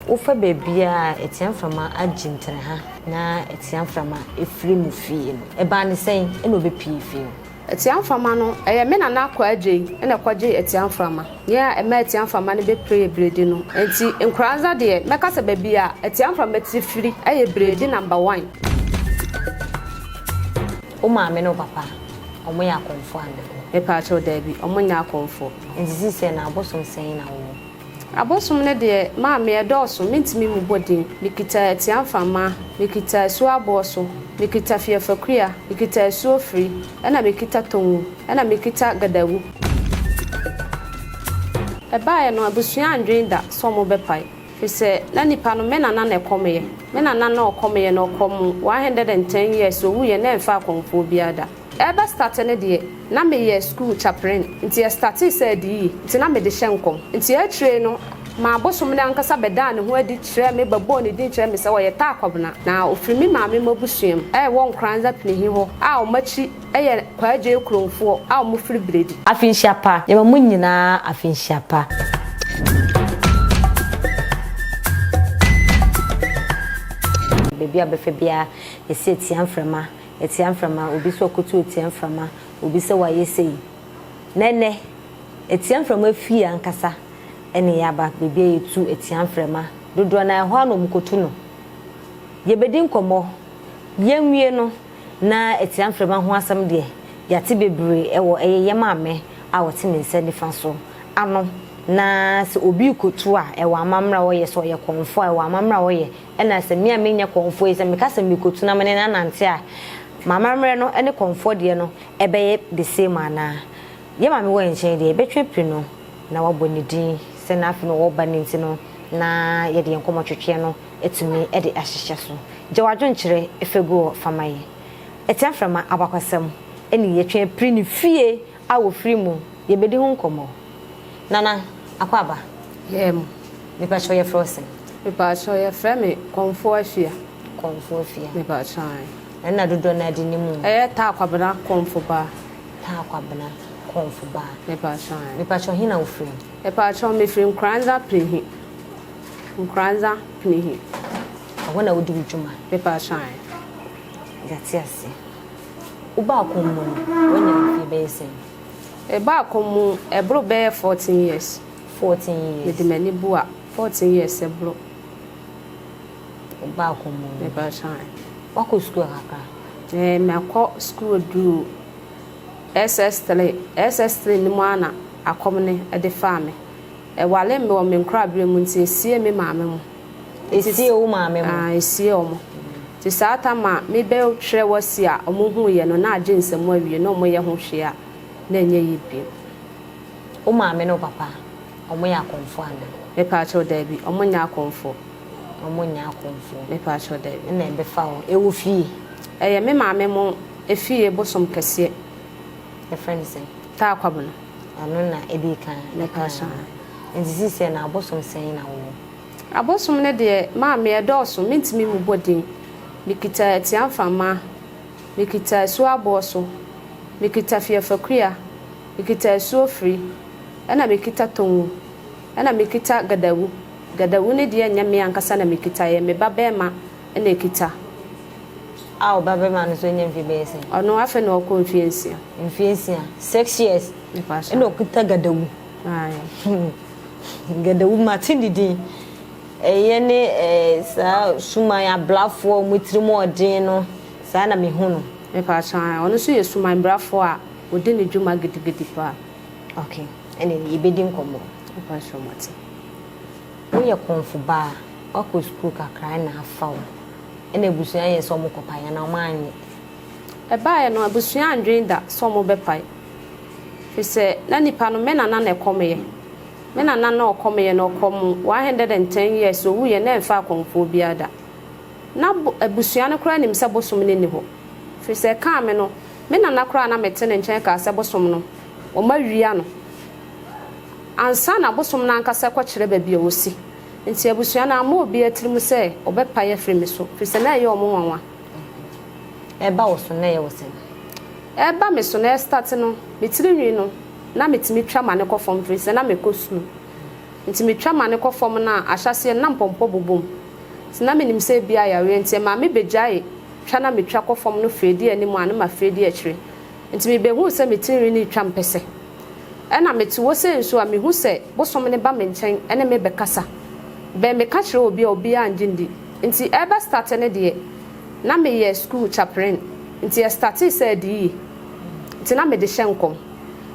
Wofa baabiara a atia mframa agye ntraha na atia mframa firi mo fie no, ɛbaa no sɛn na ɔbɛpuee fie hɔ? Atia mframa no, ɛyɛ me nana Akua Adjei na ɛkɔgyee atia mframa. Nea ɛma atia mframa no bɛpire yɛ biredi no. Enti Nkoranza deɛ, mɛka sɛ baabi a atia mframa ti firi yɛ biredi number one. Wo maame ne wo papa, wɔyɛ akɔmfoɔ anaa? Mepaakyɛw, daabi, wɔnyɛ akɔmfoɔ. Nti seesei no, abosom sɛn na wowɔ? Abosom no deɛ, maame, ɛdɔɔso, mentumi mmobɔ din. Mekita Atiamfama, mekita Asuo Aboɔso, mekita Fiafakua, mekita Asuo Firi, ɛna mekita Tongu, ɛna mekita Gadawu. Ɛbaeɛ no, abusua andwen da sɛ wɔbɛpae, firi sɛ na nnipa no, me nana na ɛkɔmeeɛ. Me nana na ɔkɔmeeɛ no, ɔkɔm 110 years, ɔwuiɛ na ɛmfa akɔmfoɔ biara da. Ɛreba starte no deɛ na me yɛ school chaplain nti yɛ startee sɛ adiyi nti na me de hyɛ nkɔm nti akyire no maa bosom no ankasa bɛdaa ne ho adi kyerɛɛ me bɛbɔɔ ne din kyerɛɛ me sɛ ɔyɛ Taa Kwabena na ɔfiri me maame mo abusua mu a ɛwɔ Nkoranza Pinihi hɔ a wɔn akyi yɛ Kwaagyei Kuromfoɔ a wɔn firi Biredi. Afinhyia pa! Yɛma mo nyinaa afinhyia pa! Baabi a wobɛfa biara, yɛsi atia mframa. Atia mframa, obi sɛ ɔkoto atia mframa, obi sɛ wayɛ sei. Na ɛnnɛ, atia mframa fie ankasa na yɛaba, baabi a yɛtu atia mframa. Dodoɔ no ara, ɛhɔ ara na wɔkɔtu no. Yɛbɛdi nkɔmmɔ, yɛnwie no, na atia mframa ho asɛm deɛ, yɛate bebree wɔ ɛyɛ yɛn maame a ɔte me nsa nifa so ano. Na sɛ obi rekɔtu a, ɛwɔ amammerɛ a ɔyɛ, sɛ ɔyɛ kɔmfoɔ a, ɛwɔ amammerɛ a ɔyɛ. Ɛna sɛ me a menyɛ kɔmfoɔ yi, sɛ meka sɛ merekɔtu na me ne no anante a, m'amammerɛ no ne kɔmfoɔ deɛ no bɛyɛ the same anaa? Yɛn maame wɔ yɛn nkyɛn deɛ, yɛbɛtwe apiri no na wabɔ ne din sɛ na afei na ɔreba no nti no, na yɛde yɛn nkɔmmɔtwetweɛ no atumi de ahyehyɛ so. Gya w'adwenkyerɛ fa gu hɔ fa ma yɛn. Atiaframa abakwasɛm ne yɛtwe apiri ne fie a wɔfiri mu, yɛbɛdi ho nkɔmmɔ. Nana, Akwaaba. Yɛɛ mo. Mepakyɛw yɛfrɛ wo sɛn? Mepakyɛw yɛfrɛ me Kɔmfoɔ Afia. Kɔmfoɔ Afia. Mepakyɛw ae. Ɛna dodoɔ no ara de nim wo? Ɛyɛ Taa Kwabena Kɔmfo Baa. Taa Kwabena Kɔmfo Baa. Mepakyɛw ae. Mepakyɛw he na wofiri? Mepakyɛw mefiri Nkoranza Pinihi. Nkoranza Pinihi. Ɛhɔ na wodi wo dwuma? Mepakyɛw ae. Yɛate ase. Wobaa kɔm mu no, woanya mfie bɛyɛ sɛn? Mebaa kɔm mu ɛboro bɛyɛ 14 years. 14 years. Mede m'ani bu a, 14 years ɛboro. Wobaa kɔm mu no. Mepakyɛw ae. Woakɔ sukuu kakra? Ɛɛ, makɔ sukuu aduru SS3. SS3 no mu ara na akɔm no de faa me. Ɛwaree me wɔ me nkoraberɛ mu nti ɛsiee me maame mo. Ɛsiee wo maame mo? Ae, ɛsiee wɔn. Nti saa tam a mebɛtwerɛ wasi a wɔhuiɛ no, na agye nsam awie, na wɔyɛ ho hwee a, na ɛnyɛ yie bio. Wo maame ne wo papa, wɔyɛ akɔmfoɔ anaa? Mepaakyɛw, daabi, wɔnyɛ akɔmfoɔ. Wɔnyɛ akɔmfoɔ. Mepaakyɛw, daabi. Ɛna ɛbɛfa wo, ɛwɔ fie? Ɛyɛ me maame mo efie bosom kɛseɛ. Yɛfrɛ no sɛn? Taa Kwabena. Ɛno na ɛdii kan ɛkaa Mepaakyɛw. ho. Nti seesei no abosom sɛn na wowɔ? Abosom no deɛ, maame, ɛdɔɔso, mentumi mmobɔ din. Mekita Atiamfama, mekita Asuo Aboɔso, mekita Fiafakua, Mekita asuo firi, ɛna mekita tongu, ɛna mekita gadawu. Gadawu no deɛ nyɛ me ankasa na mekita, ɛyɛ me ba bɛɛma na ɛkita. A wo ba bɛɛma no nso anya mfie bɛyɛ sɛn? Ɔno afei na ɔkɔ mfie nsia. Mfie nsia, six years, ɛna ɔkita gadawu. Ae. Gadawu, mate ne din. Ɛyɛ ne saa suman abrafoɔ a wɔn tirim ɔden no, saa na mehu no. Mepakyɛw, ae, ɔno nso yɛ suman brafoɔ a Ɔdi ne dwuma gidigidi paa. Ok, ɛne yɛbɛdi nkɔmmɔ. Mpakyɛw mate. Woyɛ kɔmfo ba a, woakɔ sukuu kakra ɛna afa wo. Ɛna abusua yɛ sɛ wɔn kɔpae anaa wɔn anyɛ? Ɛbaeɛ no, abusua andwen da sɛ wɔn bɛpae. Firi sɛ, na nipa no, me nana na ɛkɔmeeɛ. Me nana na ɔkɔmeeɛ no, ɔkɔm 110 years, ɔwuiɛ na ɛmfa akɔmfoɔ biara da. Na abusua no koraa nim sɛ bosom no nni hɔ. Firi sɛ, ɛkaa me no, Me nana koraa a na mete ne nkyɛn kaa sɛ bosom no, wɔawia no ansa na bosom no ankasa rekɔkyerɛ baabi a ɔsi. Enti abusua no amma obiara tirim sɛ wɔbɛpae afiri me so, ɛfiri sɛ na ɛyɛ wɔn nwanwa. Ɛreba wo so no, na ɛyɛ wo sɛn? Ɛreba me so no, ɛrestate no, me tiri nwi no, na metumi twa ma no kɔ fam ɛfiri sɛ na mekɔ sukuu. Nti metwa ma no kɔ fam no a, ahyɛaseɛ no na mpɔmpɔ bobɔ mu. Nti na menim sɛ ebia yareɛ nti ɛmaa me bɛgyae twa na metwa kɔ fam no firi adi anim a na mafiri adi akyire. Nti mebɛhuu sɛ me tirinwi no retwa mpɛsɛ. Ɛna mete hɔ sei nso a mehu sɛ bosom no ba me nkyɛn ne me bɛkasa. Bɛn meka kyerɛ obi a obiara ngye ndi. Nti ɛrebɛ starte no deɛ na meyɛ school chaperin nti ɛstartee sɛ adiyie nti na mede hyɛ nkɔm.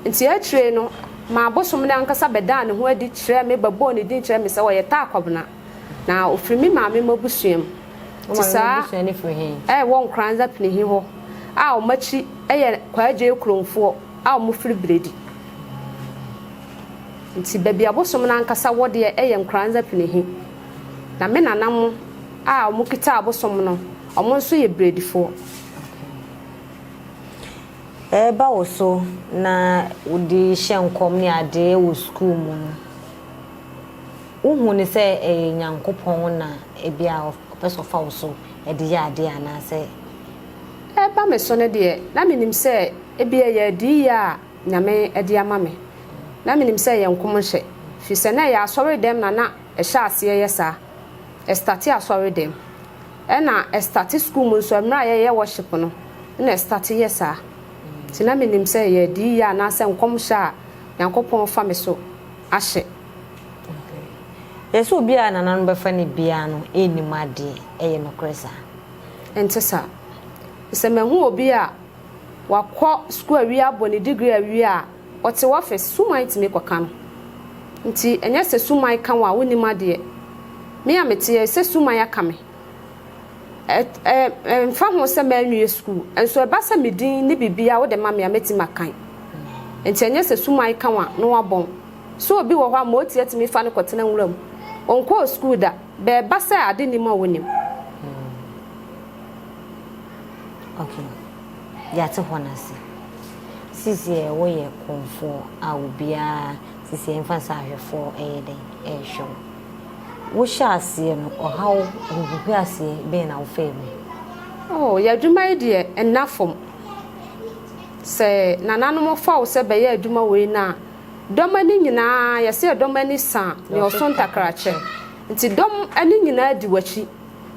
Nti akyire no maa bosom no ankasa bɛdaa ne ho adi kyerɛɛ me bɛbɔɔ ne din kyerɛɛ me sɛ ɔyɛ Taa Kwabena na ɔfiri me maame mo abusua mu. Wo Nti maame mo saa abusua no firi he? ɛwɔ Nkoranza Pinihi hɔ a wɔn akyi yɛ Kwaagyei Kuromfoɔ a wɔfiri Biredi. Nti baabi a bosom no ankasa wɔ deɛ yɛ Nkoranza Pinihi. Na me nana mo a wɔkita abosom no, wɔn nso yɛ Biredifoɔ. Ɛreba wo so na wode hyɛ nkɔm ne adeɛ wɔ sukuu mu no, wohu no sɛ ɛyɛ Nyankopɔn na ebia ɔpɛ sɛ ɔfa wo so de yɛ adeɛ anaasɛ? Ɛreba me so no deɛ, na menim sɛ ebia ɛyɛ adiyie a Nyame de ama me. Na menim sɛ ɛyɛ nkɔmhyɛ, firi sɛ na ɛyɛ asɔredɛm na na ɛhyɛ aseɛ yɛ saa. Ɛstate asɔredɛm. Ɛna ɛstate sukuu mu nso, mmerɛ a yɛyɛ worship no na ɛstate yɛ saa. Nti na menim sɛ ɛyɛ adiyie anaasɛ nkɔmhyɛ a Nyankopɔn fa me so ahyɛ. Okay. Yɛsɛ obi a nananom bɛfa no biara no nnim adeɛ, ɛyɛ nokorɛ saa? Ɛnte saa. Sɛ mahu obi a wakɔ sukuu awie abɔ ne degree awie a, ɔte office, suman tumi kɔka no. Nti ɛnyɛ sɛ suman ka wo a wonnim adeɛ. Me a mete ha yi, sɛ suman aka me, ɛ ɛ ɛmfa ho sɛ manwie sukuu, nso ɛba sɛ me din ne biribiara wode ma me a mɛtumi akan. Nti ɛnyɛ sɛ suman ka wo a na woabɔn. Sɛ obi wɔ hɔ a ma otia tumi fa no kɔtena nwura mu. Ɔnkɔɔ sukuu da, bɛ ɛba sɛ ade nnim a ɔnim. Ok, yɛate hɔ no ase. Sisiɛ woyɛ kɔmfoɔ a obiara sisiɛ yɛmfa no sɛ ahwɛfoɔ ɛyɛ dɛn ɛrehwɛ wo. Wohyɛɛ aseɛ no ɔhaw ahohiahiaseɛ bɛn na wofaa mu? Oh, yɛn adwuma yi deɛ ɛnna fam. Sɛ nananom fa wo sɛ bɛyɛ adwuma wei no a, dɔm ani nyinaa, yɛse dɔm ani sa nea ɔso ntakrakyɛ. Nti dɔm ani nyinaa di w'akyi.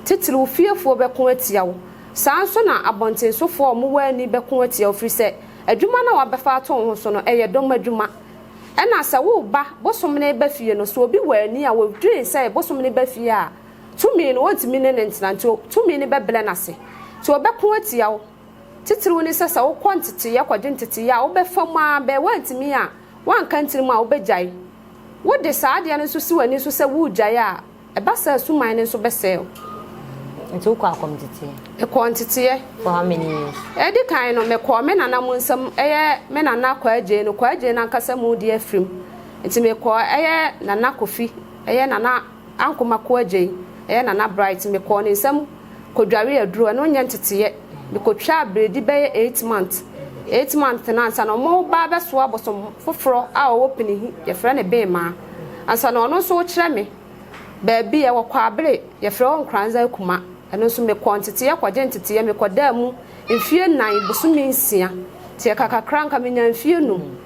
Titiriw fiefoɔ bɛko atia wo. Saa ara nso na abɔntensofoɔ a wɔwɔ ani bɛko atia wo, ɛfiri sɛ adwuma no a wɔabɛfa ato wo ho so no, ɛyɛ dɔm adwuma. Ɛnna sɛ woreba, bosom no reba fie no, sɛ obi wɔ ani a, ɔdwene sɛ bosom no ba fie a, tumi no, ɔrentumi ne no ntena, nti tumi no bɛbrɛ no ase. Nti ɔbɛko atia wo. Titiriw ne sɛ, sɛ wokɔ nteteeɛ kɔgye nteteeɛ a, wobɛfa mu ara, bɛɛ woantumi a, woanka ntirim a, wobɛgyae. Wode saa adeɛ no nso si w'ani so sɛ woregyae a, Ɛba saa a suman no nso bɛsɛe wo. Nti wokɔ akɔm nteteɛ? Mekɔɔ nteteɛ. For how many years? Ɛdi kan no, mekɔɔ me nana mu nsam, ɛyɛ me nana Kwaa-Gyei no, Kwaa-Gyei no ankasa mu deɛ afirim. Nti mekɔɔ ɛyɛ Nana Kofi, ɛyɛ Nana Ankoma Koa-Gyei, ɛyɛ Nana Bright, mekɔɔ ne nsam kɔdwaree aduro, ɛno nyɛ nteteɛ. Mekɔtwaa biredi bɛyɛ 8 months. 8 months no ansa na wɔreba abɛsoa abosom foforɔ a ɔwɔ Pinihi, yɛfrɛ no Beemaa. Ansa na ɔno nso rekyerɛ me baabi, ɛwɔ Kwaabere, yɛfrɛ hɔ Nkoranza Akuma. Ɛno nso mekɔɔ nteteeɛ kɔgye nteteeɛ, mekɔdaa mu mfeɛ nnan, bosome nsia. Nti ɛka kakra nka menya mfeɛ num.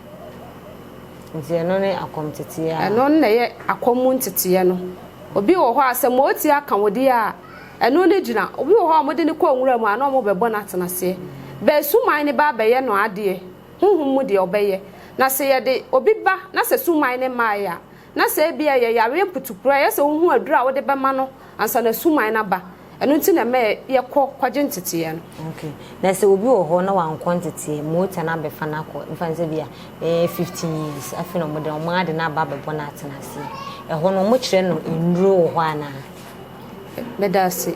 Nti ɛno ne akɔm nteteeɛ a? Ɛno na ɛyɛ akɔm mu nteteeɛ no. Obi wɔ hɔ a sɛ mooti aka wo deɛ a, ɛno ne gyina. Obi wɔ hɔ a wɔde no kɔ nwura mu a na wɔbɛbɔ no atena aseɛ. Bɛɛ suman no ba abɛyɛ no adeɛ. Honhom mu deɛ ɔbɛyɛ. Na sɛ yɛde obi ba na sɛ suman no mmaeɛ a, na sɛ ebia ɛyɛ yareɛ mputukuro a, ɛyɛ sɛ wohu aduro a wode bɛma no ansa na suman no aba. Ɛno nti na ɛma yɛkɔ kɔgye nteteeɛ no. Okay. Na sɛ obi wɔ hɔ na wankɔ nteteeɛ, mota no abɛfa no akɔ, mfa no sɛ bi a ɛyɛ 15 years, afei na wɔde wɔn ade no aba abɛbɔ no atena aseɛ. Ɛhɔ no wɔkyerɛ no nnuro wɔ hɔ anaa? Meda ase.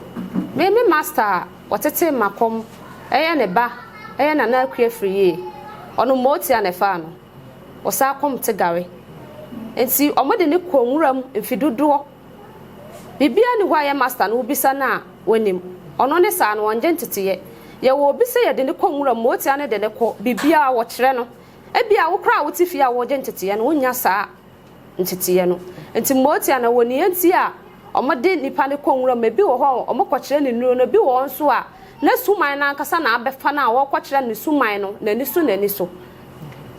Me me master a Ɔtetee Makɔm, ɛyɛ ne ba, ɛyɛ Nana Akua Afriyie. Ɔno Mootia na ɛfaa no. Ɔsan kɔm te gare. Nti ɔmo de no kɔɔ nwura mu mfe dodoɔ. Biribiara nni hɔ a yɛ master no wobisa no a ɔnnim. Ɔno ne saa no ɔngye nteteyɛ. Yɛwɔ obi sɛ yɛde no kɔ nwura mu, Mootia no de no kɔ, biribiara wɔkyerɛ no. Ebia wo koraa a wote fie a woregye nteteyɛ no wonnya saa nteteeɛ no. Nti Motia no wɔ nea nti a wɔde nipa no kɔ nwura mu. Ebi wɔ hɔ a wɔkɔkyerɛ no nnuro no, ebi wɔ hɔ nso a na suman no ankasa na abɛfa no a wɔrekɔkyerɛ no suman no n'ani so n'ani so.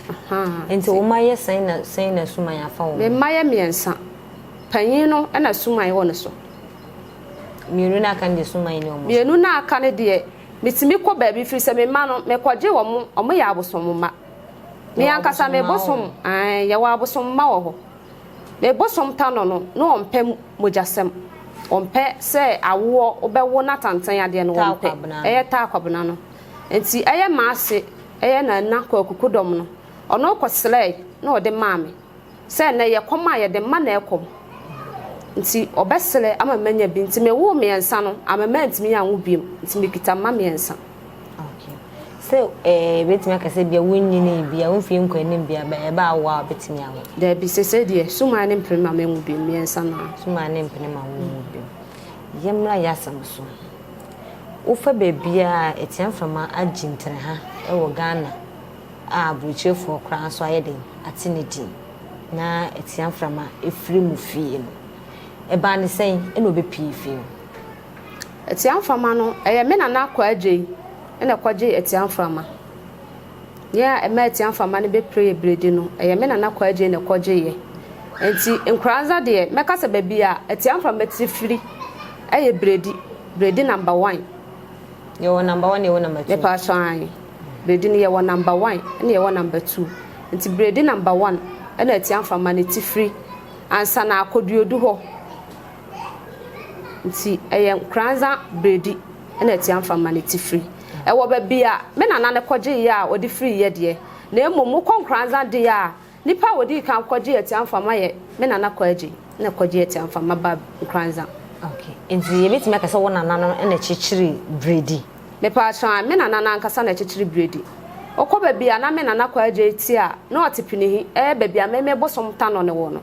Ahaa. Nti wo mma yɛ sɛn na sɛn na suman afa wɔn? Me mma yɛ mmiɛnsa. Panyin no na suman wɔ ne so. Mmienu no a aka no deɛ suman nni wɔn so. Mmienu no a aka no deɛ, metumi kɔ baabi firi sɛ me mma no, mekɔgye wɔn, wɔyɛ abosom mma. Me ankasa me bosom, ae, yɛwɔ abosom mma wɔ hɔ. Me bosom Tano no, na ɔmpɛ mogyasɛm. Ɔmpɛ sɛ awoɔ, wobɛwo no atantan adeɛ no, ɔmpɛ. Ɛyɛ taa kwabena no. Nti ɛyɛ m'ase, ɛyɛ Nana Kwaku Kodɔm no, ɔno kɔsrɛe na ɔde maa me. Sɛ ɛnnɛ yɛ kɔm a, yɛde mma na ɛkɔm. Nti ɔbɛsrɛ ama manya bi. Nti mewoo mmiɛnsa no, ama mantumi anwo biom. Nti mekita mma mmiɛnsa. Okay. Sɛ eh, bɛtumi aka sɛ bia wonyinii bia, wo mfie nkɔ anim bia, bɛ ɛba awo a wobɛtumi awo? Daabi, sesei deɛ, suman ne mpene ma menwo biom, mmiɛnsa no ara. Suman ne mpene ma wonwo biom. Yɛmmra yɛasɛm so. Wofa baabiara a, atia mframa agye ntraha wɔ Ghana. a aburokyirefoɔ koraa nso ayɛ dɛn ate ne din na atia mframa firi mo fie no, ɛbaa ne sɛn na ɔbɛpue fie hɔ? Atia mframa no, ɛyɛ me nana Akua Adjei na ɛkɔgyee atia mframa. Nea ɛma atia mframa no bɛpuee Bredi no, ɛyɛ me nana Akua Adjei na ɛkɔgyeeɛ. Enti Nkoranza deɛ, mɛka sɛ baabi a atia mframa tiri firi yɛ Bredi, Bredi number one. Yɛwɔ number one, yɛwɔ number two. Mepatwɔ ae. Bredi no yɛwɔ number one ɛna yɛwɔ number two. Nti bredi number one ɛna atia mframa no ti firi ansa na akɔ duodu hɔ. Nti ɛyɛ Nkoranza bredi ɛna atia mframa no ti firi. Ɛwɔ baabi a me nana no kɔgye yɛ a ɔde firi yɛ deɛ. Na mmom wokɔ Nkoranza deɛ a Nipa a odii kan kɔgyee Atiamfama yɛ me nana Kwagye na kɔgyee Atiamfama ba Nkoranza. Okay, nti yɛbɛtumi aka sɛ wo nana no na ɛkyekyere Bredi? Mepaakyɛw, ae, me nana no ankasa na ɛkyekyere Bredi. Wokɔ baabi a na me nana Kwagye te a, na ɔte Pinihi, ɛyɛ baabi a me me bosom Tanɔ no wɔ no.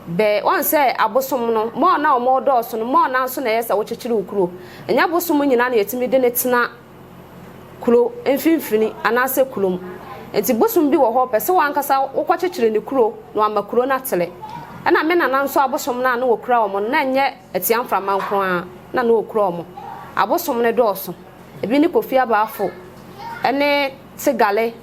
Bɛ, woahu sɛ abosom no, more na wɔredɔɔso no, more na nso na ɛyɛ sɛ wokyekyere wo kuro. Ɛnyɛ bosom nyinaa na yɛtumi de no tena kuro mfimfini anaasɛ kurom. Nti bosom bi wɔ hɔ ɔpɛ sɛ w'ankasa wokɔkyekyere ne kuro na wama kuro no atere. Ɛna me nana nso abosom no a na wɔkura wɔn no na ɛnyɛ atia mframa nko ara na na wɔkura wɔn. Abosom no dɔɔso. Ebi ne Kofi Abaafo ne Tegale,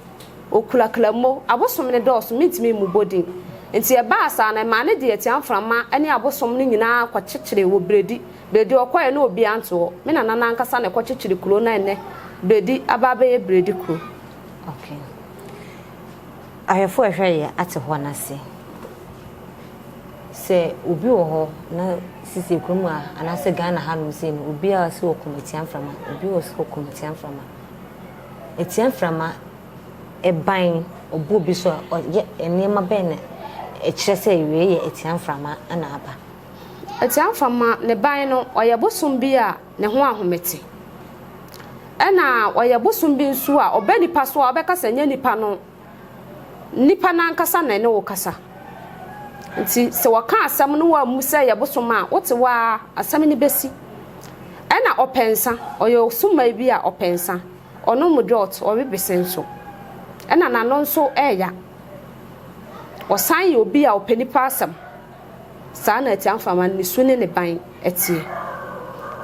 Okura Klamo. Abosom no dɔɔso mentumi mmobɔ din. Nti ɛbaa saa no ɛmaa no de atia mframa ne abosom no nyinaa kɔkyekyeree wɔ Bredi Baabi a ɔkɔeɛ no obiara nte hɔ. Me nana no ankasa na ɛkɔkyekyere kuro no a ɛnnɛ Bredi aba abɛyɛ Bredi kuro. Okay. Ahwɛfoɔ a ɛhwɛ yɛ ate hɔ no ase. Sɛ obi wɔ hɔ na sisi kurom a anaasɛ Ghana hanom sei no obi a ɔsɛ ɔkum atia mframa, obi wɔ sɛ ɔkum atia mframa. Atia mframa ɛban ɔbɔ obi so a ɔyɛ nneɛma bɛn na ɛkyerɛ sɛ wei yɛ atia mframa na aba? Atiamfama ne ban no, ɔyɛ bosom bi a ne ho ahomete. Ɛna ɔyɛ bosom bi nso a ɔba nipa so a ɔbɛka sɛ nyɛ nipa no, nipa no ankasa na ɛne wo kasa. Nti sɛ wɔka asɛm no wammu sɛ ɛyɛ bosom a, wote hɔ ara asɛm no bɛsi. Ɛna ɔpɛ nsa, ɔyɛ osumaa bi a ɔpɛ nsa. Ɔnom dwɔt, ɔwe bese nso. Ɛna n'ano nso ɛɛya. Ɔsan yɛ obi a ɔpɛ nipa asɛm. Saa na Atiamframa no ne su ne ne ban teɛ.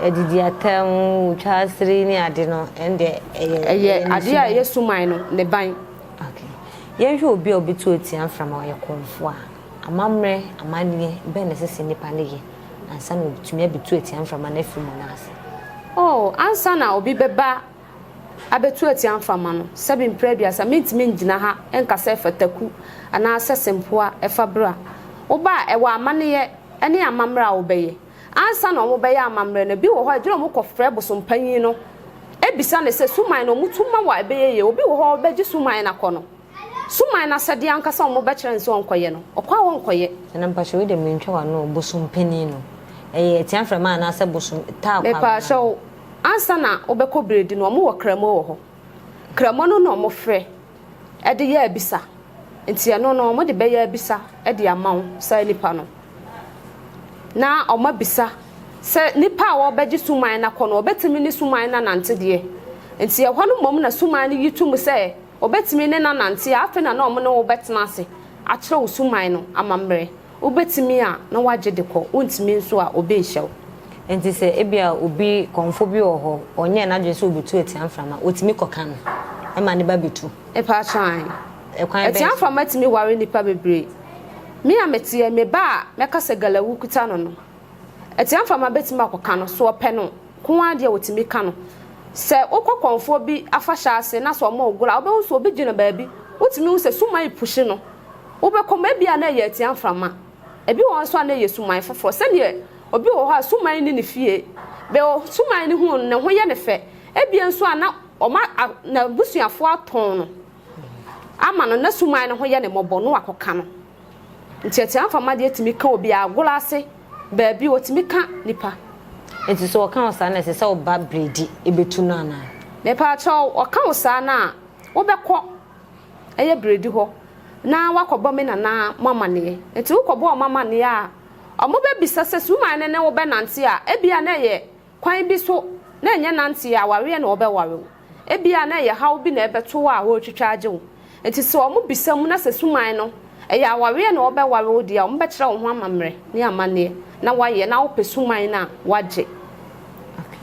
Adidi atam, twa asere ne ade no, ɛnde ɛyɛ Ɛyɛ adeɛ a ɛyɛ suman no ne ban. Okay. Yɛnhwɛ obi a obetu Atiamframa, ɔyɛ kɔmfoɔ a, amammerɛ, amanneɛ bɛn na ɛsɛ sɛ nipa no yɛ ansa na watumi abetu Atiamframa no afiri mu no ase? Oh, ansa na obi bɛba abɛtu atia mframa no, sɛbe mprɛ aduasa, mentumi ngyina ha nka sɛ fa taku anaasɛ sempoa fa bra. Woba a, ɛwɔ amaneyɛ ne amammerɛ a wobɛyɛ. Ansa na wɔbɛyɛ amammerɛ no, bi wɔ hɔ a ɛgyina wɔn kɔfrɛ bosompanyin no bisa no sɛ suman no wɔtu ma wo a ɛbɛyɛ yie. Obi wɔ hɔ a ɔbɛgye suman no akɔ no, suman no asɛdeɛ ankasa a wɔbɛkyerɛ no sɛ ɔnkɔyɛ no, ɔkɔ a ɔnkɔyɛ. Nana mpakyɛw wei deɛ mentwa w'ano o, bosompanin no ɛyɛ atiaframa anaasɛ bosom taa kwa Mepaakyɛw, Ansa na wobɛkɔ biredi no, wɔwɔ kramo wɔ hɔ. Kramo no na wɔfrɛ de yɛ abisa. Nti ɛno no, wɔde bɛyɛ abisa de ama wo, saa nipa no. Na wɔabisa sɛ nipa a wɔrebɛgye suman no akɔ no, ɔbɛtumi ne suman no anante deɛ. Nti ɛhɔ no mmom na suman no yi to mu sɛ ɔbɛtumi ne no anante a, afei na na wɔne wo bɛtena ase akyerɛ wo suman no amammerɛ. Wobɛtumi a, na woagye de kɔ, wontumi nso a, obi nhyɛ wo. Enti sɛ ebia obi, kɔmfo bi wɔ hɔ, ɔnyɛɛ n'adwene sɛ obetu atia mframa, otumi kɔka no ma ne ba betu? Mpakyɛw, aane. Ɛkwan bɛn Atia so? mframa tumi ware nnipa bebree. Me a meteɛ, me ba a mɛka sɛ Galawu kuta no no, atia mframa bɛtumi akɔka no, so ɔpɛ no ko ara deɛ ɔtumi ka no. Sɛ wokɔ kɔmfoɔ bi afahyɛ ase na sɛ ɔma wo goro a, wobɛhu sɛ obi gyina baabi, wotumi hu sɛ suman repuhyi no. Wobɛkɔ mu, ebia na ɛyɛ atia mframa. Ebi wɔ hɔ nso a na ɛyɛ suman foforɔ. Sɛdeɛ obi wɔ hɔ a suman nni ne fie, bɛ suman no hu no, ne ho yɛ no fɛ. Ebia nso a na wɔn a n'abusuafoɔ atɔn no ama no, na suman no ho yɛ no mmɔbɔ na wakɔka no. Nti atiamfama deɛ tumi ka obi agorɔ ase baabi, ɔtumi ka nipa. Nti sɛ ɔka wo saa no ɛsɛ sɛ woba bredi bɛtu no anaa? Mepaakyɛw, ɔka wo saa no a, wobɛkɔ ɛyɛ bredi hɔ na woakɔbɔ me nana mo amaneɛ. Nti wokɔbɔ wɔn amaneɛ a, wɔbɛbisa sɛ suman no ne wo bɛnante a, ebia na ɛyɛ Kwan bi so, na ɛnyɛ nante a awareɛ na wɔbɛware wo. Ebia na ɛyɛ haw bi na ɛbɛto wo a wɔretwitwa agye wo. Enti sɛ wɔbisa mu na sɛ suman no, ɛyɛ awareɛ na wɔbɛware wo deɛ a, wɔbɛkyerɛ wo ho amammerɛ ne amanneɛ na woayɛ na wopɛ suman no a, woagye. Okay.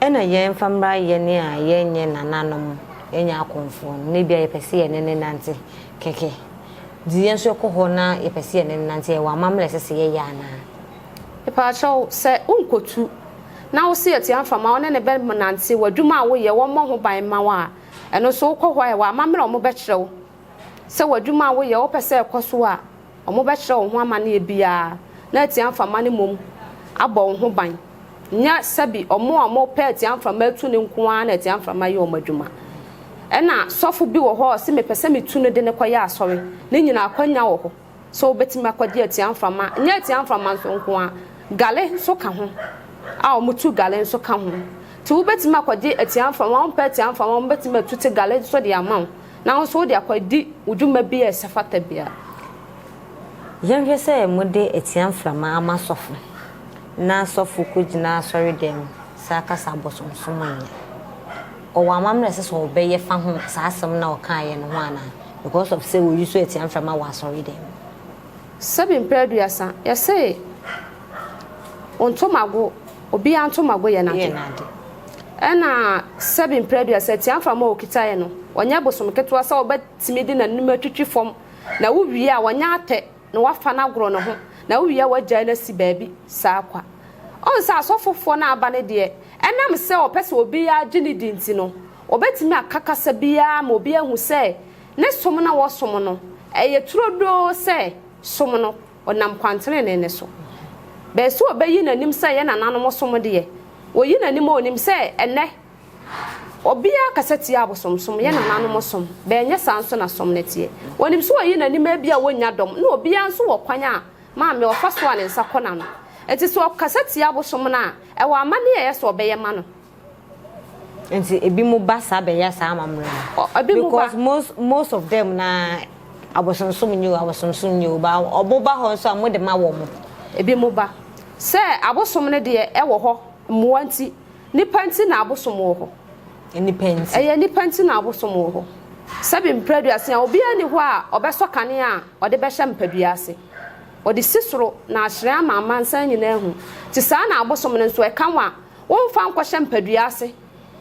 Ɛna yɛmfa mmra yɛne a yɛnyɛ nananom, yɛnyɛ akɔmfoɔ no, na ebia yɛpɛ sɛ yɛne no nante kɛkɛ. Nti yɛn nso yɛkɔ hɔ na yɛpɛ sɛ yɛne no nante a, yɛwɔ amammerɛ a ɛsɛ sɛ yɛyɛ anaa? Mepaakyɛw, sɛ wonkotu na wose atia mframa wo ne no bɛnante w'adwuma a woyɛ wɔmmɔ ho ban mma wo a, ɛno nso wokɔ hɔ a ɛwɔ amammerɛ a wɔbɛkyerɛ wo sɛ w'adwuma a woyɛ wopɛ sɛ ɛkɔ so a wɔbɛkyerɛ wo ho amanneɛ biara na atia mframa no mmom abɔ wo ho ban. Nyɛ sɛbi wɔn a wɔpɛ atia mframa atu no nko ara na atia mframa yɛ wɔn adwuma. Ɛna sɔfo bi wɔ hɔ a ɔse mepɛ sɛ metu no de no kɔyɛ asɔre, ne nyinaa akwanya wɔ hɔ. sɛ wobɛtumi akɔgye atia mframa, nyɛ atia mframa nso nko ara, gale nso ka ho, a wɔtu gale nso ka ho. Nti wobɛtumi akɔgye atia mframa, wompɛ atia mframa, wɔbɛtumi atu te gale nso de ama wo, na wo nso wode akɔdi wo dwuma bi a ɛsɛ fata biara. Yɛnhwɛ sɛ mode atia mframa ama sɔfo, na sɔfo kɔgyina asɔredɛm saa kasa abosomsom nyɛ. Ɔwɔ amammerɛ a ɛsɛ sɛ ɔbɛyɛ fa ho saa asɛm no a ɔkaeɛ no ho anaa? Because of sɛ oyi so atia mframa wɔ asɔre dɛm mu. Sɛbi mpɛ aduasa, yɛse wo ntomago, obiara ntomago yɛ n'ade. Ɛna sɛbi mpɛ aduasa, atia mframa a okitaeɛ no, ɔnyɛ bosom ketewa sɛ ɔbɛtumi de n'anim atwitwi fam, na wowie a ɔnyɛ atɛ na wafa no agorɔ ne ho, na wowie a wagyae no asi baabi saa kwa. Ɔhu sɛ asɔfofoɔ no a aba no deɛ, ɛnam sɛ ɔpɛ sɛ obiara gye no di nti no, Wɔbɛtumi aka kasa biara ma obi ahu sɛ ne som no a wɔsom no, ɛyɛ turodoo sɛ som no, ɔnam kwantenenee no so. Bɛyɛ sɛ ɔbɛyi n'anim sɛ yɛn nananom som deɛ, ɔyi n'anim a ɔnim sɛ ɛnnɛ obiara kasa tia abosomsom, yɛn nananom som, bɛyɛ nyɛ saa nso na som no teɛ. Ɔnim sɛ ɔyi n'anim a ebia wɔnnya dɔm, na obiara nso wɔ kwan a maame ɔfa so a ne nsa kɔ n'ano. Enti sɛ ɔkasa tia abosom no a, ɛwɔ amanneɛ a ɛyɛ sɛ ɔbɛyɛ ma no. Nti ebi mo ba saa bɛyɛ saa amammerɛ no. Ebi mo ba. Because most most of them na abosomsom nye o abosomsom nye o ba ɔmo ba hɔ nso a mo de ma wɔn mo. Ebi mo ba. Sɛ abosom no deɛ ɛwɔ hɔ mmoa nti nipa nti na abosom wɔ hɔ. Nipa nti. Ɛyɛ nipa nti na abosom wɔ hɔ. Sɛbi mprɛ aduasa obiara nni hɔ a ɔbɛsɔ kanea a ɔde bɛhyɛ mpadua ase. Ɔde si soro na ahyerɛn ama amansan nyinaa ahu. Nti saa na abosom no nso ɛka ho a Womfa nkɔhyɛ mpadua ase.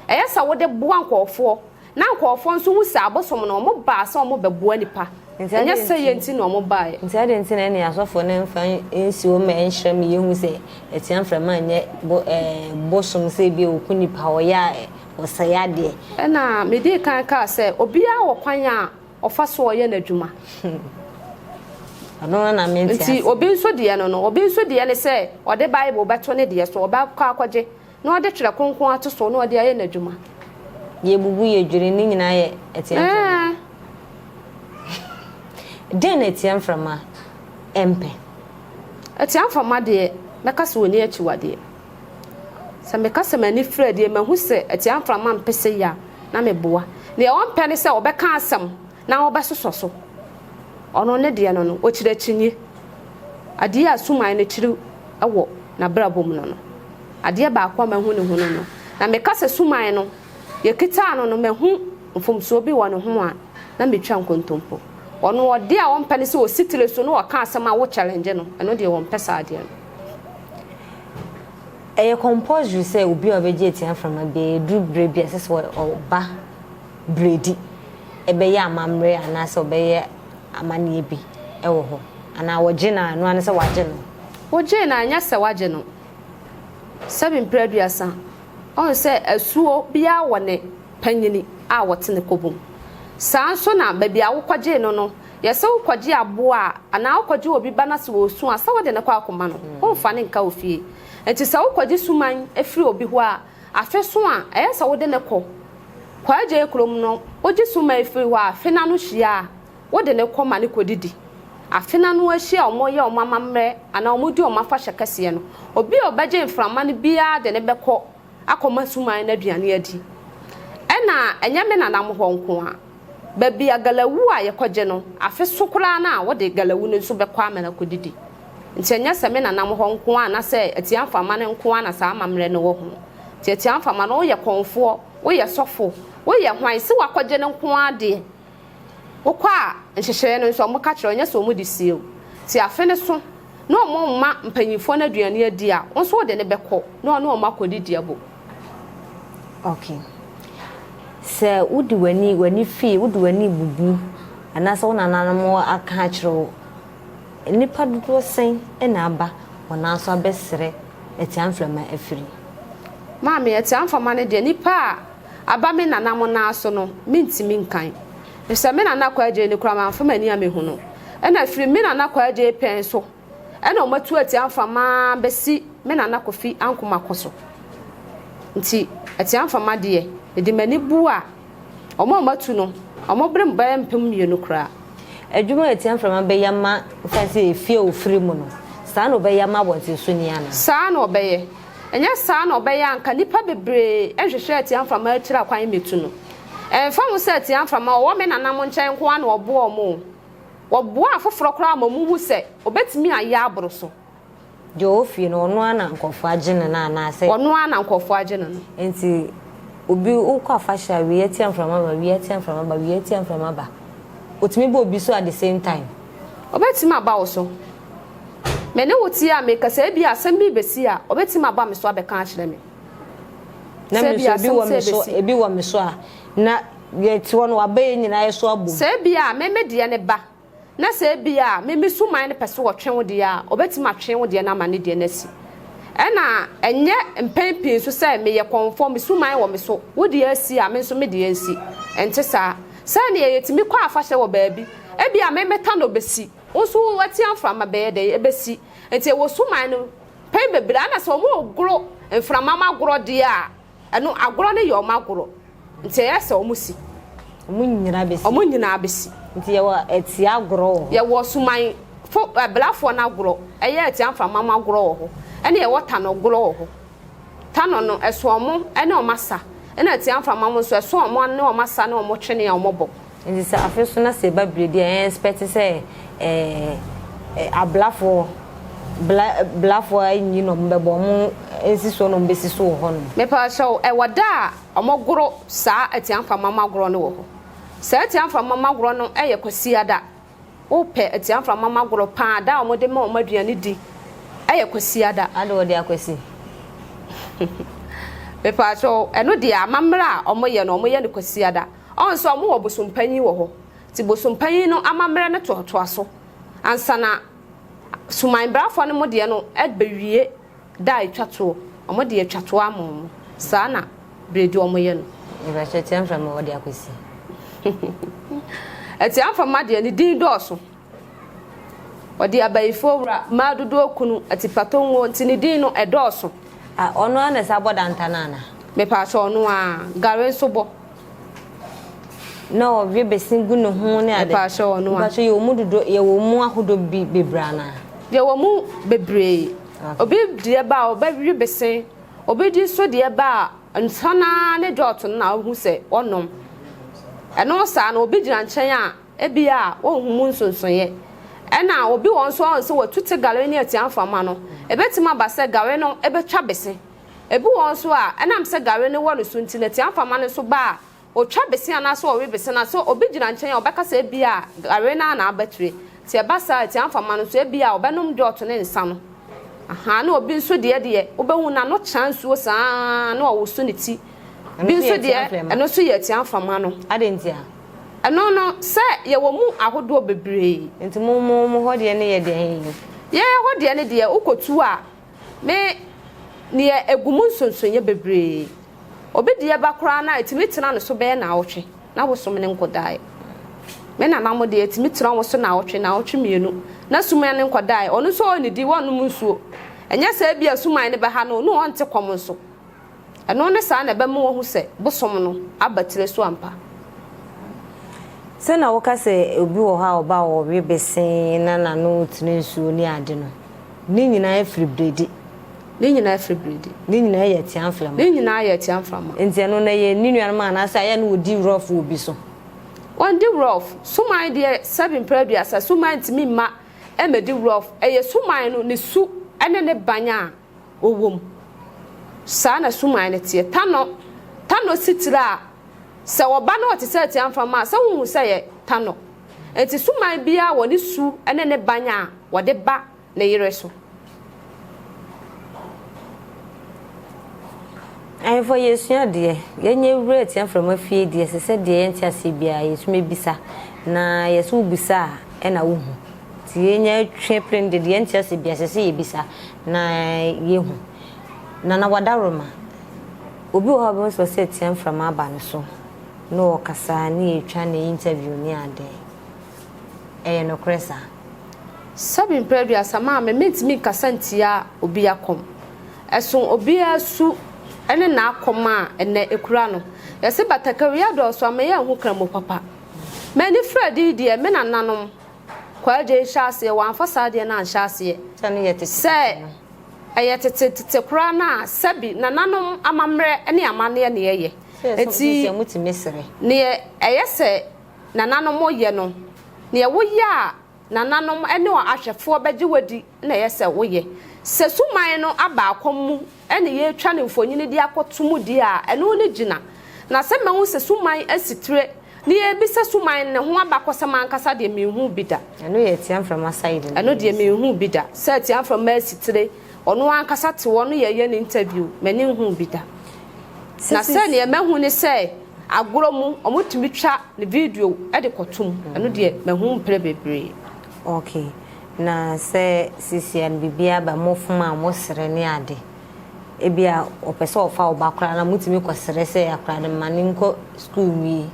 Ɛyɛ sɛ wode boa nkurɔfoɔ, na nkurɔfoɔ nso hu sɛ abosom no, wɔbaa sɛ wɔbɛboa nnipa, ɛnyɛ sɛeɛ nti na wɔbaeɛ. Nti adɛn nti na ɛne asɔfoɔ no mfa nsi hɔ ma ɛnhyerɛn ma yɛhu sɛ atua mframa nyɛ bo ɛɛ bosom sɛ ebia ɔku nnipa, ɔyɛ a ɔsɛe adeɛ? Ɛna medii kan kaa sɛ, obiara wɔ kwan a ɔfa so ɔyɛ n'adwuma. Ɔno no na mente ase. Nti obi nso deɛ no no, obi nso deɛ ne sɛ ɔde Bible bɛto ne deɛ so, ɔbɛkɔ akɔgye na ɔde Twerɛ Kronkron ato so na ɔde ayɛ n'adwuma. Yɛbubu yɛdwiri ne nyinaa yɛ atia mframa. Ɛɛ. Dɛn na atia mframa mpɛ? Atia mframa deɛ, mɛka sɛ ɔnni akyiwadeɛ. Sɛ meka sɛ m'ani fira deɛ, mahu sɛ atia mframa mpɛ sei a, na meboa. Deɛ ɔmpɛ ne sɛ ɔbɛka asɛm na ɔbɛsosɔ so. Ɔno ne deɛ no no, ɔkyiri akyinnye. Adeɛ a suman no kyiri wɔ n'abrabɔ mu no no, adeɛ baako a mahu ne ho no no. Na meka sɛ suman no, yɛkitaa no no, mahu mfomsoɔ bi wɔ ne ho a, na metwa nkontompo. Ɔno ɔdeɛ a ɔmpɛ ne sɛ ɔsi tire so na ɔka asɛm a wo challenge no, ɛno deɛ ɔmpɛ saa adeɛ no. Ɛyɛ compulsory sɛ obi a ɔbɛgye atua mframa biara, ɛduru berɛ bi a ɛsɛ sɛ ɔba bredi bɛyɛ amammerɛ anaasɛ ɔbɛyɛ amanneɛ bi wɔ hɔ. Anaa wɔgye no a, ɛno ara ne sɛ wɔagye no? Wogyee no a, ɛnyɛ sɛ wɔagye no. Sɛbi mprɛ aduasa, ɔhu sɛ asuo biara wɔ ne panyini a wɔte ne kɔbom. Saa nso na baabi a wokɔgyee no no, yɛ sɛ wokɔgye aboa a, anaa wokɔgye obi ba na sɛ ɔresu a, sɛ wode no kɔ akɔma no, womfa no nka wo fie. Enti sɛ wokɔgye suman firi obi hɔ a, afe so a, ɛyɛ sɛ wode no kɔ. Kwaagye kurom no, wogye suman firi hɔ a, afe no ano hyia a, Wode no kɔ ma no kɔdidi. Afe no ano akyi a wɔyɛ wɔn amammerɛ anaa wɔdi wɔn afahyɛ kɛseɛ no, obi a ɔbɛgye mframa no biara de no bɛkɔ akɔma suman no aduane adi. Ɛna ɛnyɛ me nana mo hɔ nko ara. Baabi a galawu a yɛkɔgye no, afe so koraa no a, wode galawu no nso bɛkɔ ama no akɔdidi. Nti ɛnyɛ sɛ me nana mo hɔ nko ara anaasɛ Atiamfama no nko ara na saa amammerɛ no wɔ ho. Nti Atiamfama no, woyɛ kɔmfoɔ, woyɛ sɔfo, woyɛ hwan, sɛ woakɔgye no nko ara deɛ, Wokɔ a, nhyehyɛeɛ no nso wɔka kyerɛ wo, ɛnyɛ sɛ wɔde sie wo. Nti afe no so na wɔmma mpanimfoɔ no aduane adi a, wo nso wode no bɛkɔ na ɔne wɔn akɔdidi abom. Okay. Sɛ wode w'ani w'ani fii wode w'ani bubu anaasɛ wo nananom aka akyerɛ wo, nnipa dodoɔ sɛn na aba wɔn nan so abɛsrɛ Atiamframa afiri? Maame, Atiamframa no deɛ, nnipa a Aba me nana mo nan so no, mentumi nkan. Efisɛ me nana Kwaagyei no koraa mamfa m'ani ammehu no. Ɛna firi me nana Kwaagyei pɛn so ɛna wɔatu Atiamfama ara bɛsi me nana Kofi Ankomako so. Nti Atiamfama deɛ, mede m'ani bu a, wɔn a wɔatu no, wɔbere bɛyɛ 2000 koraa. Adwuma a Atiamframa bɛyɛ ama, mfa no sɛ efie a ɔfiri mu no, saa na ɔbɛyɛ ama abɔntensoni anaa? Saa na ɔbɛyɛ. Ɛnyɛ saa na ɔbɛyɛ a anka nnipa bebree nhwehwɛ atiamframa akyiri akwan mmetu no. Ɛmfa ho sɛ atiamframa ɔwɔ me nana mo nkyɛn nko ara na ɔboa wɔn oo, wɔboa afoforɔ koraa ma wɔhu sɛ ɔbɛtumi ayɛ aboro so. Deɛ ɔwɔ fie no, ɔno ara na nkurɔfoɔ agye no no anaasɛ? Ɔno ara na nkurɔfoɔ agye no no. Enti obi wokɔ afahyɛ a, wei atia mframa ba, wei atia mframa ba, wei atia mframa ba. Ɔtumi ba obi so at the same time? Ɔbɛtumi aba wo so. Me ne wo te a mekasa, ebia asɛm bi rebesi a, obetumi aba me so abɛka akyerɛ me. Na Sɛ me ebia nso ebi asɛm wɔ sɛ me so, ebesi. ebi wɔ me so a, na yɛte hɔ no waba yɛn nyinaa yɛ so abom. Sɛ ebia me me deɛ no ba, na sɛ ebia me me suman no pɛ sɛ ɔtwe wo deɛ a, obetumi atwe wo deɛ no ama ne deɛ no asi. Ɛna ɛnyɛ mpɛn pii nso sɛ meyɛ kɔmfoɔ, me suman wɔ me so, wo deɛ asi a, me nso me deɛ nsi. Ɛnte saa. Sɛdeɛ yɛtumi kɔ afahyɛ wɔ baabi, ebia me me ta na obesi. Wo nso wo atia mframa bɛyɛ dɛn? Ɛbɛsi. Nti ɛwɔ suman no pɛn bebree ana sɛ wɔn regoro mframa mu agorɔ deɛ a, ɛno agorɔ no yɛ wɔn agorɔ. Nti ɛyɛ sɛ wɔn si. Wɔn nyinaa bɛsi. Wɔn nyinaa bɛsi. Nti yɛwɔ atia agorɔ wɔ hɔ. Yɛwɔ suman fo ɛblafoɔ no agorɔ, ɛyɛ atia mframa mu agorɔ wɔ hɔ. Ɛna yɛwɔ tanɔ gorɔ wɔ hɔ. Tanɔ no ɛso wɔn ne wɔn asa. Ɛna atia mframa mu nso ɛso wɔn ne wɔn asa ne wɔn twene a wɔbɔ. Nti sɛ afe so na sɛ ɛba biredi a yɛn expect sɛ ɛɛ ablafoɔ bla blafoɔ anyi na ɔmo bɛbɔ ɔmo nsi soɔ na ɔmo bɛsi so wɔ hɔ nom. Mepakyɛw, ɛwɔ da a ɔmo goro saa atiamfamam agorɔ no wɔ hɔ. Saa atiamfamam agorɔ no yɛ Kwasiada. Wo pɛ atiamframam agorɔ paa da a wɔn de ma wɔn aduane di yɛ Kwasiada. Ade wɔde akwasi. Mepaakyɛw, ɛno deɛ amammerɛ a wɔn yɛ no wɔn yɛ no Kwasiada. Ɔn sɛ wɔn wɔ bosompanyin wɔ hɔ, nti bosompanyin no amammerɛ no toatoa so ansa na sumanbrafoɔ no mo deɛ no bɛwie da a ɛtwa toɔ. Wɔn deɛ ɛtwa toɔ ama wɔn. Saa na beredi wɔn yɛ no. Mepakyɛ Atiamframa wɔde akwasi. Atiamframa deɛ ne din dɔɔso. Ɔde abayifoɔ wura, mmaa dodoɔ kunu, atipatɔnguo nti ne din no ɛdɔɔso. Ah ɔno ara na ɛsan bɔ danta no anaa? Mepakyɛ ɔno ara. Gare nso bɔ. Na ɔwe bese gu ne ho ne ade. Mepakyɛ ɔno ara. Mepakyɛ yɛwɔ mu dodo yɛwɔ mu ahodoɔ bi bebree anaa? Yɛwɔ mu bebree. Obi deɛ ba a ɔbɛwe bese, obi de nso deɛ ba a nsa no ara ne dɔɔto no na wohu sɛ ɔnom. Ɛno saa no obi gyina nkyɛn a ebia ɔnhu mu nsonsonoeɛ. Ɛna obi wɔ hɔ nso a ɔhu sɛ watu te gare ne atia mframa no, ɛbɛtumi aba sɛ gare no bɛtwa bese. Ebi wɔ hɔ nso a ɛnam sɛ gare no wɔ ne so nti no atia mframa no nso ba a Ɔtwa bese anaasɛ ɔwe bese no a, sɛ obi gyina nkyɛn a, ɔbɛka sɛ ebia gare no ara na aba tire. Nti ɛba saa a, atiamfama no nso, ebia ɔbɛnom dwɔɔto ne nsa no. Ahaa, na obi nso deɛ deɛ, wobɛhu n'ano kya nsuo saa ara na ɔwoso ne ti. Ɛno Bi nso nso yɛ deɛ, atiamframa. ɛno nso yɛ atiamfama no. Adɛn ntia? Ɛno no, sɛ yɛwɔ mu ahodoɔ bebree. Nti mo mo mo hɔ deɛ no yɛ deɛ he? Yɛn hɔ deɛ no deɛ, wokɔtu a, me neɛ ɛgu mu nsonsonoeɛ bebree. Obi deɛ ba koraa no a, ɛtumi tena ne so bɛyɛ naawɔtwe na bosom no nkɔdaeɛ. Me nana mo deɛ, ɛtumi tena wɔn so naawɔtwe, naawɔtwe mmienu na suman no nkɔdaeɛ. Ɔno nso ɔnnidi, ɔnnom nsuo. Ɛnyɛ sɛ ebia suman no bɛha no, na ɔnte kɔm nso. Ɛno ne saa na ɛbɛma wahu sɛ bosom no aba tire so ampa. Sɛ na woka sɛ obi wɔ hɔ a ɔba a ɔwe bese na n'ano tene nsuo ne ade no, ne nyinaa firi bredi. Ne nyinaa firi bredi. Ne nyinaa yɛ atiamframa. Ne nyinaa yɛ atiamframa. Nti ɛno no ɛyɛ ne nuanom anaasɛ ayɛ na wɔdi rough wɔ bi so? Wɔndi rough. Suman deɛ sɛbi mpere aduasa, suman ntumi mma mmɛdi rough. Ɛyɛ suman no ne su ne ne ban a ɔwɔ mu. Saa na suman no teɛ. Tanɔ, tanɔ si tiri a, sɛ ɔba na ɔte sɛ atiamframa a, sɛ wohu sɛ ɛyɛ tanɔ. Enti suman biara wɔ ne su ne ne ban a wɔde ba ne yere so. Ahemfo yɛsua adeɛ. Yɛnyɛ wura atiamframa fie deɛ, ɛsɛ sɛ deɛ yɛnte aseɛ biara yɛtumi bisa. Na yɛsɛ wobisa a, ɛna wohu. Nti yɛnya twe pere no deɛ, deɛ yɛnte aseɛ biara ɛsɛ sɛ yɛbisa na yɛhu. Nana Wadaroma, obi wɔ hɔ a wobɛhu sɛ ɔsɛ atiamframa aba ne so na ɔkasa ne yɛtwa ne interview ne adeɛ. Ɛyɛ nokorɛ saa? Sɛbi mprɛ aduasa maame mentumi nkasa ntia obi akɔm. Ɛso obiara su ne n'akɔm a ɛnɛ ɛkura no. Yɛse batakari adɔɔso ama yɛnhu kramo papa. M'ani firi adi yi deɛ me nananom Kwaa Adjei hyɛ aseɛ wɔamfa saa adeɛ no anhyɛ aseɛ. Sɛ no yɛ tete Sɛ no. ɛyɛ tete tete koraa no a sɛbi nananom amammerɛ ne amanneɛ na yɛyɛ. Sɛ yɛsɛ Enti sɛ motumi sere. neɛ ɛyɛ sɛ nananom yɛ no, neɛ woyɛ a nananom ne ahwɛfoɔ bɛgye wo adi na ɛyɛ sɛ woyɛ. Sɛ suman no aba akɔm mu na yɛretwa no mfonini de akɔto mu deɛ a, ɛno ne gyina. Na sɛ mahu sɛ suman asi tire na yɛrebisa suman no ne ho abakɔsɛm ankasa deɛ, menhuu bi da. Ɛno yɛ Atiamframa side no. Ɛno deɛ menhuu bi da. Sɛ Atiamframa asi tire, ɔno ankasa te hɔ no yɛreyɛ no interview, m'ani nhuu bi da. Na sɛ neɛ mahu ne sɛ agorɔ mu wɔtumi twa ne video de kɔto mu, ɛno deɛ mahu mprɛ bebree. Ok, na sɛ sesia no biribiara ba mo fom a mo srɛ ne ade, ebia ɔpɛ sɛ ɔfa wo ba koraa na motumi kɔ srɛ sɛ akwadaa no ma no nkɔ school nwie,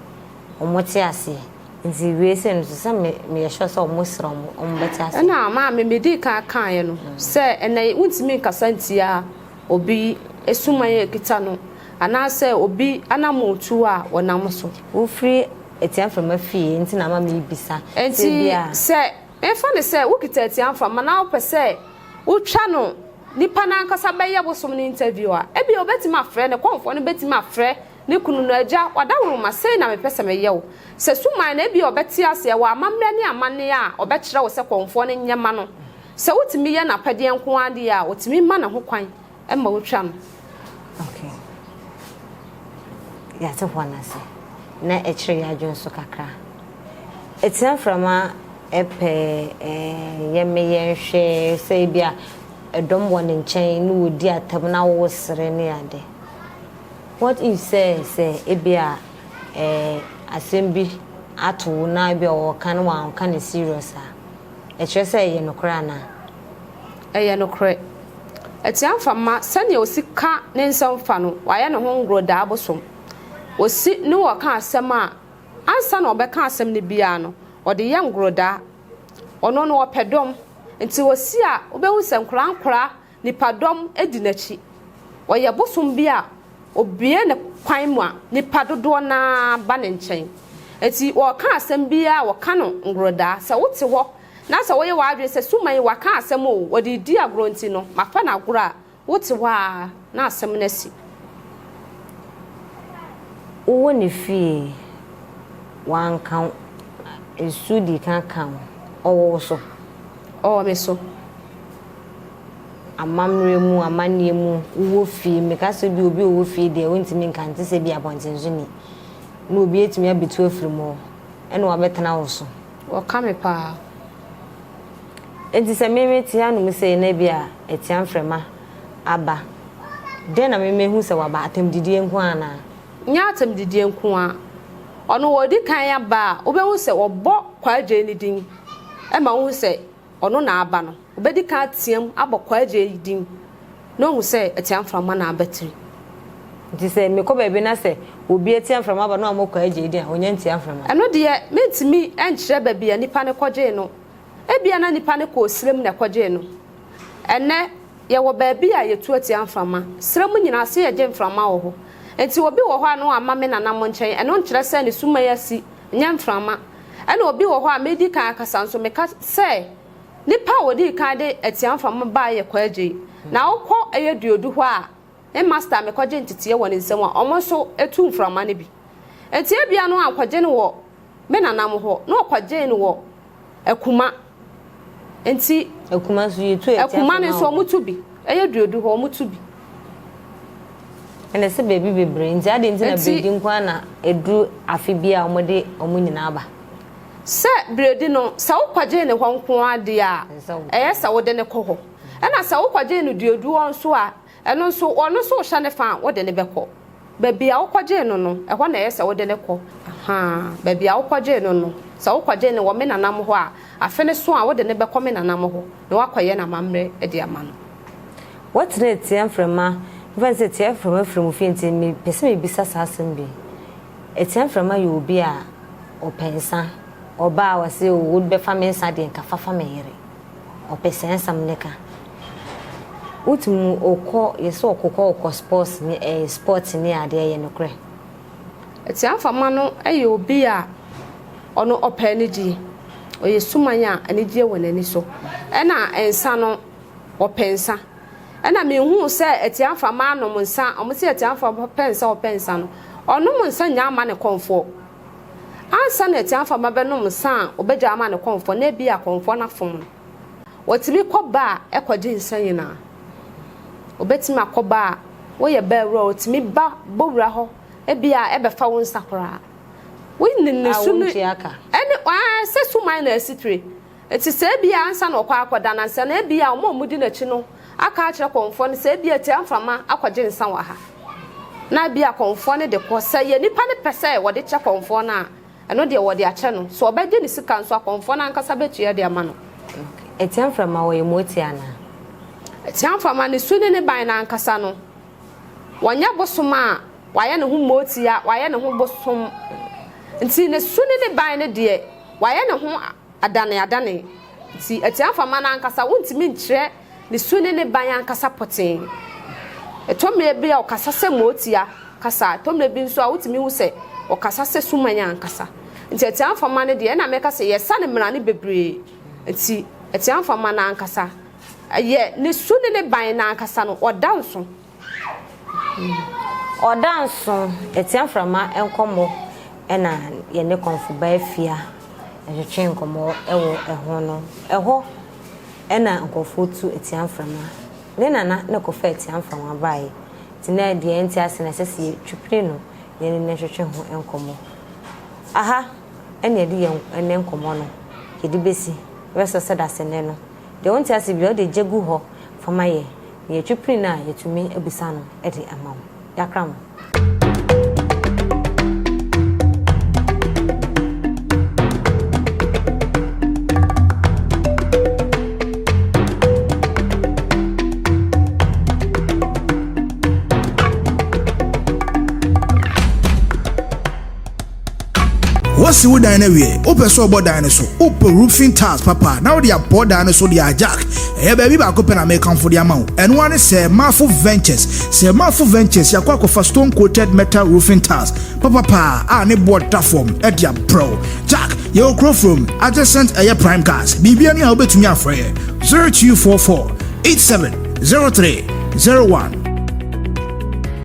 wɔn te aseɛ. Nti wei sei no nso sɛ me meyɛ sure sɛ wɔn srɛ wɔn, wɔn bɛte aseɛ. Ɛna maame medii kan kaeɛ no sɛ ɛnɛ wontumi nkasa ntia obi suman a ɛkita no anaasɛ obi anammɔntuo a ɔnam so. Wofiri Atiamframa fie nti na ama merebisa sɛ Enti ebia. sɛ memfa no sɛ wokita Atiamframa na wopɛ sɛ wotwa no nipa no ankasa bɛyɛ wo som no interview a, ebia obetumi afrɛ, ne kɔmfoɔ no betumi afrɛ ne kunu no, Agya, w'adaworoma, sei na mepɛ sɛ meyɛ wo. Sɛ suman no, ebia ɔbɛte aseɛ wɔ amammerɛ ne amanneɛ a ɔbɛkyerɛ wo sɛ kɔmfoɔ no nyɛ ma no. Sɛ wotumi yɛ n'apɛdeɛ nko ara deɛ a, ɔtumi ma ne ho kwan ma wotwa no. Okay. Yɛate hɔ no ase na ɛkyerɛ yɛn adwene so kakra. Atia mframa pɛ yɛmeyɛ nhwɛ sɛ ebi a ɛdɔm wɔ ne nkyɛn na wɔdi atam na wosere ne ade. What if sɛ sɛ ebi a asɛm bi ato wo na ebi a wɔka no wɔanka no serious a, ɛkyerɛ sɛ ɛyɛ nokorɛ anaa? Ɛyɛ nokorɛ. Atiamfa mma, sɛdeɛ ɔsi ka ne nsɛm fa no, wayɛ ne ho ngorodaa abosom. Ɔsi ne ɔka asɛm a, ansa na ɔbɛka asɛm no biara no, ɔde yɛ ngorodaa. Ɔno no ɔpɛ dɔm, nti ɔsi a, wobɛhu sɛ nkoraa nkoraa, nnipadɔm di n'akyi. Ɔyɛ bosom bi a, ɔbue ne kwan mu a, nnipa dodoɔ no ara ba ne nkyɛn. Nti ɔreka asɛm biara a, ɔka no ngorodaa. Sɛ wote hɔ na sɛ woyɛ w'adwene sɛ Suma yi waka asɛm oo, ɔde redi agorɔ nti no, mafa no agorɔ a, wote hɔ ara na asɛm no asi. Wowɔ ne fie, wanka wo, nsuo dii kan ka wo, ɔwɔ wo so? Ɔwɔ me so. Amammerɛ mu, amanneɛ mu, wowɔ fie, meka sɛ bi obi a ɔwɔ fie deɛ wontumi nka nte sɛ bi abɔntensoni, na obi atumi abɛtu afiri mu hɔ, ɛna wabɛtena wo so. Wɔka me paa. Enti sɛ me mete hanom sei na ebia atia mframa aba, dɛn na me mehu sɛ waba? Atɛmdidie nko ara anaa? Nyɛ atɛmdidie nko ara. Ɔno ɔdi kan aba a, wobɛhu sɛ ɔbɔ Kwaagyei no din ma wohu sɛ ɔno na aba no. Ɔbɛdi kan ateam abɔ Kwaagyei din na wahu sɛ atia mframa na aba tiri. Nti sɛ mekɔ baabi na sɛ obi atia mframa aba na wammɔ Kwaagyei din a, ɔnnya ntia mframa? Ɛno deɛ, mentumi nkyerɛ baabi a nipa no kɔgyee no. Ebia na nipa no kɔɔ serem na ɛkɔgyee no. Ɛnnɛ, yɛwɔ baabi a yɛtu atia mframa. Serɛ mu nyinaa, se yɛgye mframa wɔ hɔ. Enti obi wɔ hɔ a na wama me nana mo nkyɛn, ɛno nkyerɛ sɛ ne suman asi, nyɛ mframa. Ɛna obi wɔ hɔ a medi kan akasa nso, meka sɛ nipa a ɔdii kan de atia mframa baeɛ yɛ Kwaagyei. Na wokɔ ɛyɛ Duodu hɔ a, me master a mekɔgye nteteɛ wɔ ne nsam a, wɔn nso tu mframa no bi. Enti ebia no wankɔgye no wɔ me nana mo hɔ, na ɔkɔgyee no wɔ Akuma. Nti. Akuma nso yɛtu ɛtia Akuma no nso wɔn tu bi. Ɛyɛ duodu hɔ wɔn tu bi. Ɛna ɛsɛ baabi bebree nti adi nti na biredi nko ara na eduru afe bi a wɔn de wɔn nyinaa ba. Sɛ biredi no sɛ wokɔgyee ne hɔ nko ara deɛ a ɛyɛ sɛ wode no kɔ hɔ. Ɛna sɛ wokɔgyee no duodu hɔ nso a Ɛno nso, ɔno nso wohyɛ ne fa a, wode no bɛkɔ. Baabi a wokɔgyee no no, ɛhɔ na ɛyɛ sɛ wode no kɔ. Ahaa, baabi a wokɔgyee no no, sɛ wokɔgyee no wɔ me nana mo hɔ a, afe no so a, wode no bɛkɔ me nana mo hɔ na woakɔyɛ no amammerɛ de ama no. Woatena atia mframa, mfa no sɛ atia mframa firi mo fie nti mepɛ sɛ mebisa saa asɛm bi. Atia mframa yɛ obi a ɔpɛ nsa, ɔba a ɔse o wobɛfa me nsa deɛ nka fa fa me yere. Ɔpɛ saa nsɛm no ka. Wotumi ɔkɔ yɛsɛ ɔkokɔ ɔkɔ sports ne ɛɛ sport ne adeɛ ɛyɛ nokorɛ? Atiamfama no yɛ obi a ɔno ɔpɛ anigyeɛ. Ɔyɛ suman a anigyeɛ wɔ n'ani so. Ɛna nsa no, ɔpɛ nsa. Ɛna menhuu sɛ Atiamfama anom nsa, wɔn se Atiamfama pɛ nsa ɔpɛ nsa no, ɔnom nsa nnya mma ne kɔmfoɔ. Ansa na Atiamfama bɛnom nsa a ɔbɛgya ama ne kɔmfoɔ no, ebia kɔmfoɔ no afom no. Ɔtumi kɔ bar kɔgye nsa nyinaa. Ɔbɛtumi akɔ bar, woyɛ bar wura a, ɔtumi ba bɔ wura hɔ, ebia ɛbɛfa wo nsa koraa. Wonim ne su no, ɛne, ɛɛ, sɛ suman na asitire. Enti sɛ ebia ansa na ɔkɔ akɔda no, ansa na ebia wɔn a wɔdi n'akyi no aka akyerɛ kɔmfoɔ no sɛ ebia tia mframa akɔgye nsa wɔ ha, na ebia kɔmfoɔ no de kɔ. Sɛ ɛyɛ nipa no pɛ sɛ wɔde kyɛ kɔmfoɔ no a, ɛno deɛ wɔde akyɛ no. Sɛ ɔbɛgye ne sika nso a, kɔmfoɔ no ankasa bɛtua de ama no. Atia mframa, wɔyɛ moatia anaa? Atia mframa, ne su ne ne ban no ankasa no, wɔnyɛ bosom a wayɛ ne ho moatia, wayɛ ne ho bosom. Nti ne su ne ne ban no deɛ, wayɛ ne ho adaneadane. Nti atiafama no ankasa, wontumi nkyerɛ ne su ne ne ban ankasa pɔtee. Ɛtɔ mmerɛ bi a ɔkasa sɛ mootia kasa, ɛtɔ mmerɛ bi nso a wotumi hu sɛ ɔkasa sɛ suman ankasa. Nti atiafama no deɛ, ɛna mɛka sɛ yɛsa no mmara no bebree. Nti atiafama no ankasa, ɛyɛ ne su ne ne ban no ankasa no, ɔda nso. Ɔda nso, atia mframa nkɔmmɔ na yɛne Kɔmfo Bafia twetwee nkɔmmɔ wɔ ɛho no. Ɛhɔ na nkurɔfoɔ tu atia mframa. Ne nana na ɛkɔfaa atia mframa baeɛ. Nti na deɛ ɛnte ase no ɛsɛ sɛ yɛtwi pini no na yɛne no twetwe ho nkɔmmɔ. Aha na yɛde yɛn ɛnnɛ nkɔmmɔ no yɛde bɛsi. Yɛbɛsrɛ sɛ dasennɛ no, deɛ wonte ase biara wode gya gu hɔ fa ma yɛn. Na yɛtwi pini no a, yɛtumi abisa no de ama wo. Yɛakra mo. Woasi wo dan no awie, wopɛ sɛ ɔbɔ dan no so, wopɛ roofing tiles papa na wode abɔ dan no so de a Jack, ɛyɛ baabi baako pɛ na mekamfo de ama wo. Ɛno ara ne Sir Marfo Ventures. Sir Marfo Ventures, yɛakɔ akɔfa stone coated metal roofing tiles papapa a ne boɔ da fam de abrɛ wo. Jack, yɛwɔ kuro from adjacent ɛyɛ Prime Cars. Biribiara ni a wobɛtumi afrɛ yɛ 0244 87 03 01.